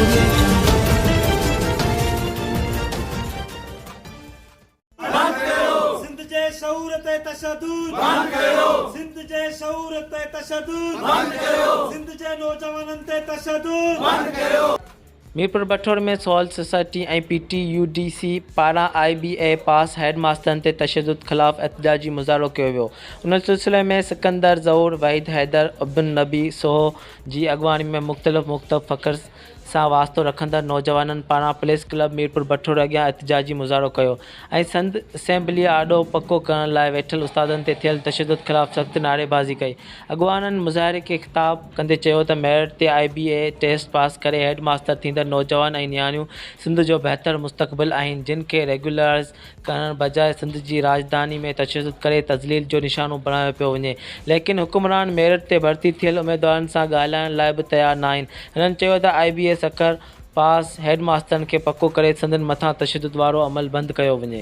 سنڌ جي شعور تي تشدد بند ڪيو سنڌ جي شعور تي تشدد بند ڪيو سنڌ جي نوجوانن تي تشدد بند ڪيو. Mirpur Bathoro ۾ civil society ۽ P T U D C پاران آء بي اي پاس هيڊ ماسترن تي تشدد خلاف احتجاجي مظاهرو ڪيو ويو ان سلسلي ۾ سڪندر زئور، وحيد حيدر، عبدالنبي سوهو جي اڳواڻي ۾ مختلف مڪتب فڪر سان واسطو رکندڙ نوجوانن پاران پريس ڪلب ميرپور بٺورو اڳيان احتجاجي مظاهرو ڪيو ۽ سنڌ اسيمبليء آڏو پڪو ڪرڻ لاء ويٺل استادن تي ٿيل تشدد خلاف سخت نعريبازي ڪئي. اڳواڻن مظاهري کي خطاب ڪندي چيو ته ميرٽ تي آء بي اي ٽيسٽ پاس ڪري هيڊ ماستر ٿيندڙ نوجوان ۽ نياڻيون سنڌ جو بهتر مستقبل آهن جن کي ريگيولرائيز ڪرڻ بجاء سنڌ جي راڄڌاني ۾ تشدد ڪري تذليل جو نشانو بڻايو پيو وڃي ليڪن حڪمران ميرٽ تي ڀرتي ٿيل اميدوارن سان ڳالهائڻ لاء به تيار ناهن هنن چيو ته آء بي اي سکر پاس هيڊ ماسترن کي پڪو ڪري سندن مٿان تشدد وارو عمل بند ڪيو وڃي.